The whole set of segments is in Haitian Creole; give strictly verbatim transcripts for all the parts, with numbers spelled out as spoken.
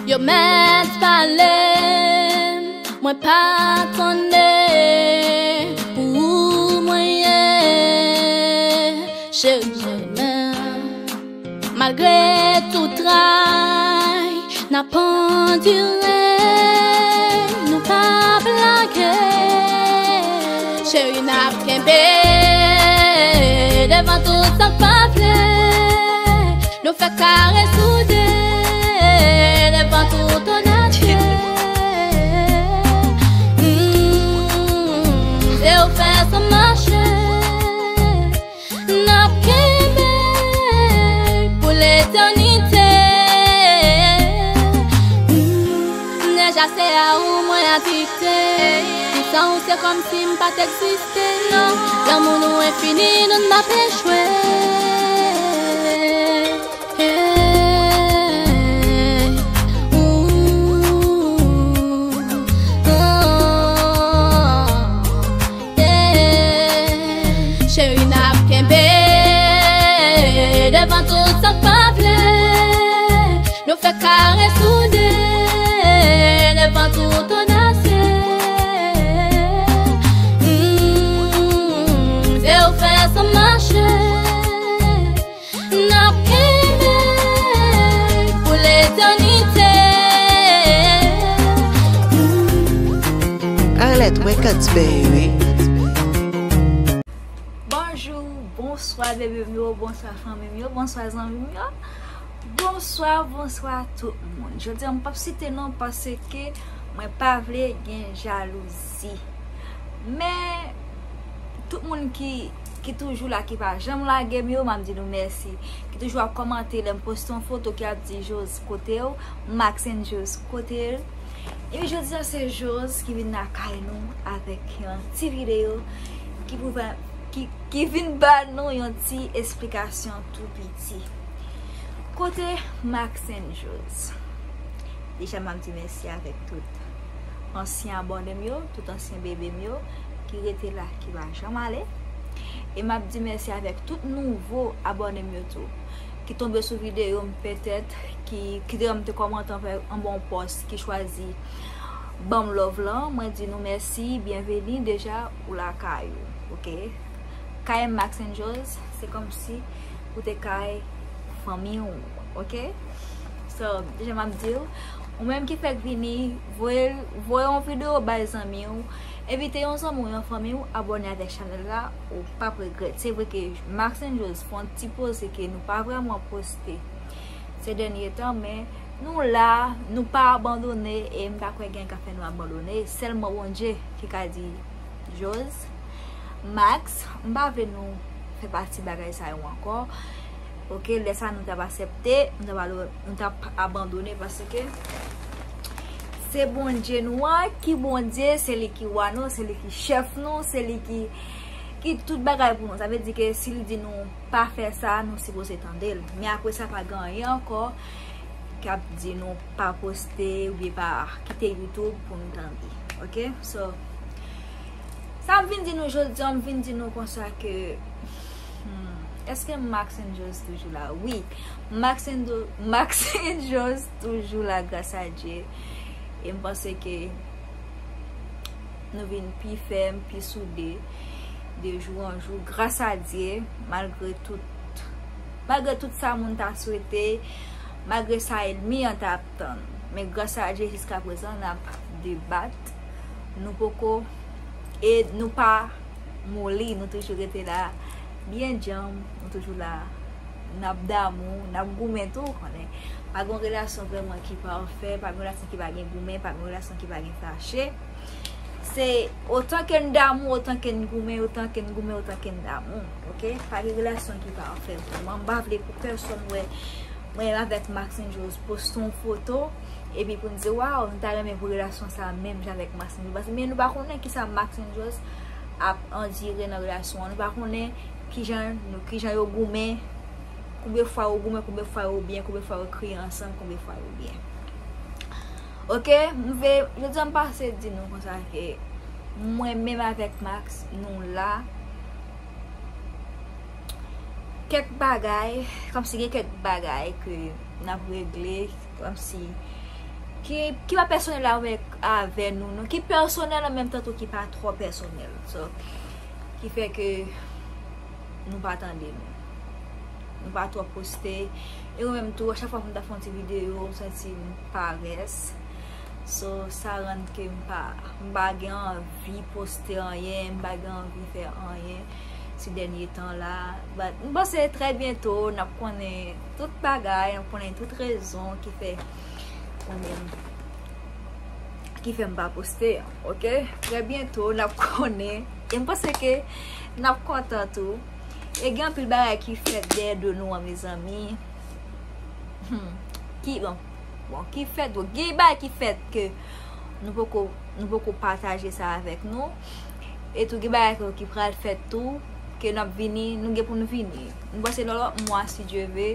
Yo mèt pale m, mwen pa konnen pou ou mwen ye, cheri, men malgre tout tray, n ap andire, nou p ap lage. Cheri, n ap kenbe devan tout sa k pa vle. Nou fè kare soude devan tout odasye. Mm, se ou fè sa mache. N ap kenbe pou letènite. Mm, deja se a ou mwen adikte. Pou san ou se kòmsi m pa t egziste, non. Lanmou nou enfini, nou n ap echwe. Hey, ooh, oh, yeah. Cheri, n ap kenbe devan tout sa k pa vle. Nou fè kare soude devan tout odasye. Mm, se ou fè sa mache. N ap kenbe pou letènite. Arlette Records, baby. Bonjou, bonswa, bebe m yo, bonswa, fanmi m yo, bonswa, zanmi m yo. Bonswa, bonswa, tout moun. Jodi a, m p ap site non paske mwen pa vle gen jalouzi. Men, tout moun ki, ki toujou la, ki pa janm lage m yo, m ap di nou mèsi. Ki toujou ap kòmante lè m poste yon foto ki ap di Jose kote w, Max and Jose kote l. Epi jodi a se Jose ki vin lakay nou avèk yon ti videyo ki pou fè, ki, ki vin ba nou yon ti esplikasyon tou piti. Kote Max and Jose? Deja m ap di mèsi avèk tout ansyen abòne m yo, tout ansyen bebe m yo ki rete la, ki pa janm ale. E m ap di mèsi avèk tout nouvo abòne m yo tou, ki tonbe sou videyo m petèt, ki, ki te, m te kòmante anba yon pòs, ki chwazi ban m love lan. Mwen di nou mèsi, byenveni, deja ou lakay ou, oke? Kay Max and Jose, se kòmsi ou te kay fanmi w, oke? So, jan m ap di w, ou menm ki fèk vini, voye, voye yon videyo bay zanmi w, envite yon zanmi w, yon fanmi w, abòne avèk chanèl la, ou p ap regrèt. Se vre ke Max and Jose fè yon ti poze ke nou pa vrèman poste se dènye tan, men nou la, nou pa abandone, e m pa kwè gen ka fè nou abandone. Sèlman Bondye ki ka di, Jose, Max, m pa vle nou fè pati bagay sa yo ankò. Oke, lè sa nou t ap aksepte, nou t ap, nou t ap abandone paske se Bondye nou an ki Bondye, se li ki wa nou, se li ki chèf nou, se li ki, ki tout bagay pou nou. Sa vle di ke si li di nou pa fè sa, nou sipoze tande l. Men apre sa, pa gen anyen ankò k ap di nou pa poste oubyen pa kite YouTube pou nou tande. Oke? So, sa m vin di nou jodi a, m vin di nou konsa ke, hmm, èske Max and Jose toujou la? Wi, Max and Do-, Max and Jose toujou la, gras a Dye. E m panse ke nou vin pi fèm, pi soude de jou an jou, gras a Dye, malgre tout, malgre tout sa moun ta swete, malgre sa ènmi an t ap tann. Men gras a Dye, jiskaprezan, n ap debat. Nou poko, e nou pa moli, nou toujou rete la, byen djanm, nou toujou la, n ap damou, n ap goumen tou, ou konnen. Pa gen relasyon vrèman ki pafè, pa gen relasyon ki pa gen goumen, pa gen relasyon ki pa gen fache. Se otan ke n damou, otan ke n goumen, otan ke n goumen, otan ke n damou, oke? Pa gen relasyon ki pafè vrèman. M pa vle pou pèsonn wè mwen avèk Max and Jose poste yon foto, epi pou n di, waw, nou ta renmen pou relasyon sa a menm jan avèk Max and Jose. Paske, men nou pa konnen kisa Max and Jose ap andire nan relasyon an. Nou pa konnen kijan, nou, kijan yo goumen, konbyen fwa yo goumen, konbyen fwa yo byen, konbyen fwa yo kriye ansanm, konbyen fwa yo byen. Oke, m vle, jodi a m pase di nou konsa ke mwen menm avèk Max, nou la. Kèk bagay, kòmsi gen kèk bagay ke n ap regle, kòmsi ki, ki pa pèsonèl avèk, avè nou, non, ki pèsonèl an menm tan tou ki pa twò pèsonèl. So, ki fè ke nou pa tande nou. Nou pa twò poste. E mwen menm tou, a chak fwa pou m ta fè yon ti videyo, m santi m parès. So, sa rann ke m pa, m pa gen anvi poste anyen, m pa gen anvi fè anyen ti dènye tan la. But, m panse trè byento, n ap konnen tout bagay, n ap konnen tout rezon ki fè mwen menm, ki fè m pa poste an, oke? Trè byento, n ap konnen. E m panse ke n ap kontan tou. E gen anpil bagay ki fèt dèyè do nou an, mezanmi. Hmm. Ki, bon, bon, ki fèt, bon, gen bagay ki fèt ke nou poko, nou poko pataje sa avèk nou. E tou gen bagay ke, ki pral fèt tou, ke n ap vini, nou gen pou nou vini. M panse nan lòt mwa, si Dye ve,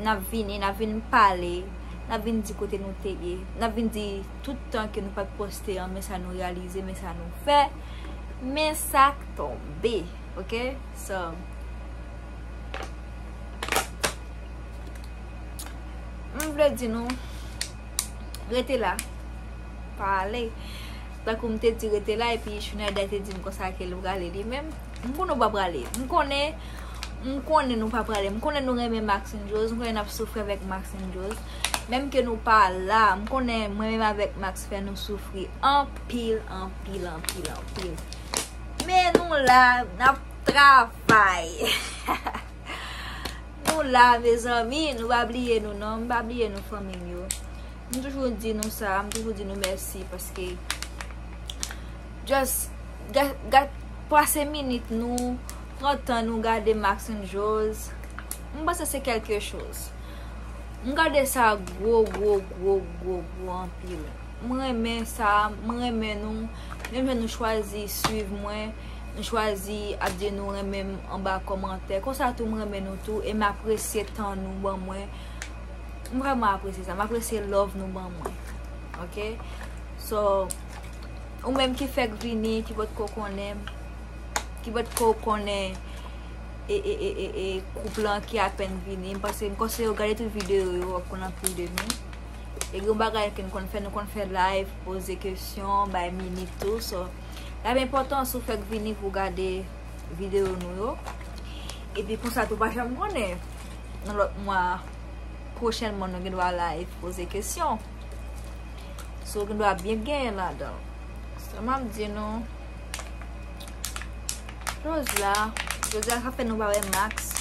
n ap vini, n ap vin pale, n ap vin di kote nou te ye, n ap vin di tout tan ke nou pa t poste an, men sa nou reyalize, men sa nou fè, men sa k tonbe, oke? So, m vle di nou, rete la, pa ale. Tankou m te di rete la, epi Chounaday te di m konsa ke l prale li menm. M konnen w pa prale. M konnen, m konnen nou pa prale. M konnen nou renmen Maxine Joz. M konnen n ap soufri avèk Maxine Joz. Menm ke nou pa la, m konnen mwen menm avèk Max fè nou soufri anpil, anpil, anpil, anpil. Men nou la, n ap travay. Nou la, mezanmi, nou pa bliye nou, non. M pa bliye nou, fanmi m yo. M toujou di nou sa, m toujou di nou mèsi, paske just ga-, ga-, pase minit nou, pran tan nou gade Maxine Joz. M panse se kèlke choz. M gade sa gwo, gwo, gwo, gwo, gwo anpil. M renmen sa, m renmen nou. Menm jan nou chwazi swiv mwen, nou chwazi ap di nou renmen m anba kòmantè. Konsa tou, m renmen nou tou e m apresye tan nou ban mwen. M vrèman apresye sa. M apresye love nou ban mwen. Oke? So, ou menm ki fèk vini, ki potko konnen, ki potko konnen e, e, e, e, e koup lan ki apèn vini. M panse, m konseye w gade tout videyo yo, w ap konn anpil de nou. E gen yon bagay ke nou konn fè, nou konn fè live, poze kesyon, bay minit tou. So, l ap enpòtan si w fèk vini pou w gade videyo nou yo. Epi konsa tou, pa janm konnen. Nan lòt mwa, pwochènman, nou gen dwa live, poze kesyon. So, gen dwa byen genyen ladan. Sa m ap di nou, Joz la, jodi a, sa fè nou pa wè Max.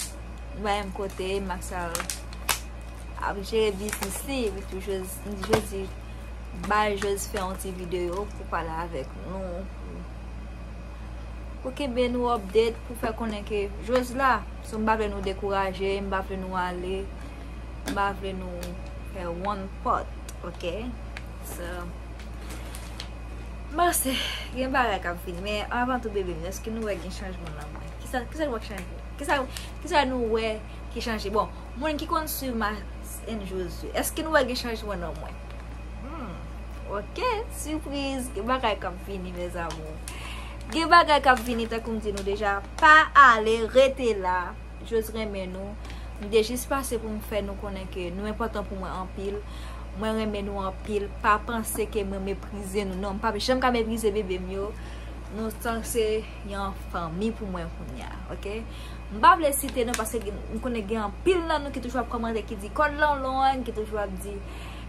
Nou pa menm kote, Max al ap jere biznis li, epi tou Joz, m di Joz, bay Joz fè yon ti videyo pou pale avèk nou, pou, pou kenbe nou update, pou fè konnen ke Joz la. So, m pa vle nou dekouraje, m pa vle nou ale, m pa vle nou fè one pot, oke? So, m panse gen bagay k ap vini, men avan tou, bebe m, èske nou wè gen chanjman nan mwen? Kisa, kisa nou wè k chanje? Kisa, kisa nou wè ki chanje? Bon, moun ki konn swiv Max and Josué, èske nou wè gen chanjman nan mwen? Hmm, oke, sipriz, gen bagay k ap vini, mes amours. Gen bagay k ap vini, tankou m di nou deja, pa ale, rete la. Joz renmen nou. M te jis pase pou m fè nou konnen ke nou enpòtan pou mwen anpil. Mwen renmen nou anpil. Pa panse ke mwen meprize nou. Non, m pa janm ka meprize bebe m yo. Nou sanse yon fanmi pou mwen kounye a, oke? M pa vle site non, paske gen, m konnen gen anpil nan nou ki toujou ap kòmante, ki di kòd lan long, ki toujou ap di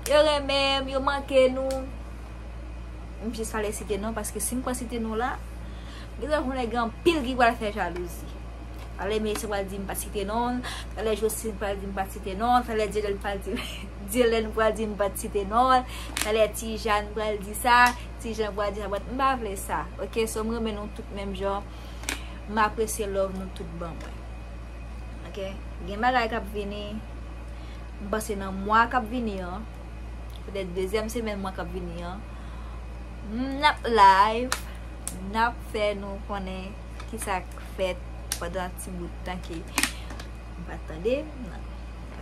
yo renmen m, yo manke nou. M jis pa vle site non, paske si m pran site non la, gen dwa konnen gen anpil ki pral fè jalouzi. Talè Melissa pral di m pa t site non, talè Jocelyne pral di m pa t site non, talè Dyelène pral di, Dyelène pral di m pa t site non, talè Tijane pral di sa, Tijan pral di sa, but m pa vle sa, oke? So, m renmen nou tout menm jan, m apresye love nou tout ban mwen. Oke? Gen bagay k ap vini, m panse nan mwa k ap vini an, petèt dezyèm semèn mwa k ap vini an, n ap live, n ap fè nou konnen kisa k fèt pandan ti bout tan ke m pa t tande.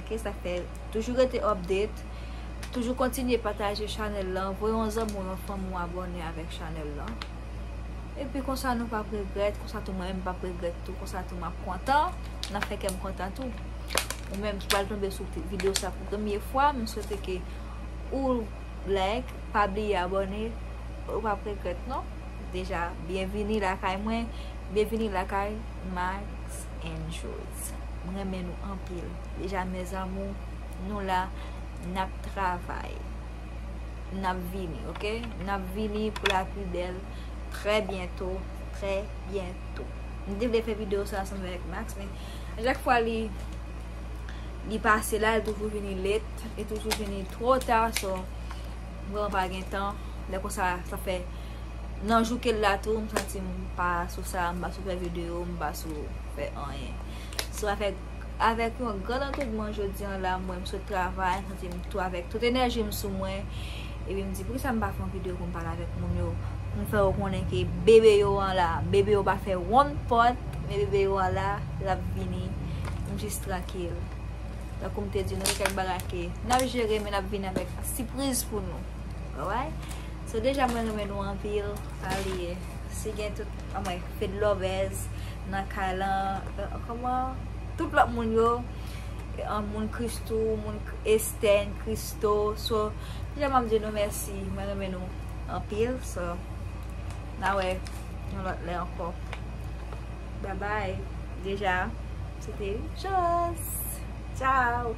Oke, sa fè toujou rete update, toujou kontinye pataje chanèl lan, voye yon zanmi w, yon fanmi w abòne avèk chanèl lan. Epi konsa nou p ap regrèt, konsa tou mwen menm m p ap regrèt tou, konsa tou m ap kontan, n ap fè kè m kontan tou. Ou menm ki pral tonbe sou ti videyo sa pou premye fwa, m swete ke ou, Like, pa bliye abòne, ou p ap regrèt non. Deja, byenvini lakay mwen, byenvini lakay Max and Chose. Mwen renmen nou anpil. Deja, mes amours, nou la, n ap travay. N ap vini, ok? N ap vini pour la plus belle, très bientôt, très bientôt. M te vle fè videyo sa ansanm avèk Max, men a chak fwa li li pase la, li toujou vini late, li toujou vini twò ta, so m vrèman pa gen tan. Lè konsa, sa fè nan jou ke l la tou, m santi m pa sou sa, m pa sou fè videyo, m pa sou fè anyen. So avèk, avèk yon gran antoudman jodi an la, mwen m sot travay, m santi m tou avèk tout enèji m sou mwen. Epi m di, poukisa m pa fè yon videyo pou m pale avèk moun yo? Pou m fè yo konnen ke bebe yo an la, bebe yo pa fè wonn pòt, men bebe yo an la, l ap vini. M jis trankil. Tankou m te di nou, gen kèk bagay ke n ap jere, men n ap vini avèk sipriz pou nou. Alright? So deja mwen renmen nou anpil, sa li ye. Si gen tout, anmwen, Fed Lovers nan kay lan, euh, kòman? Tout lòt moun yo, an moun Christoo, moun K-, Estène, Christo. So, deja m ap di nou mèsi, mwen renmen nou anpil. So, n a wè yon lòt lè ankò. Bye bye. Deja, se te Chose. Ciao.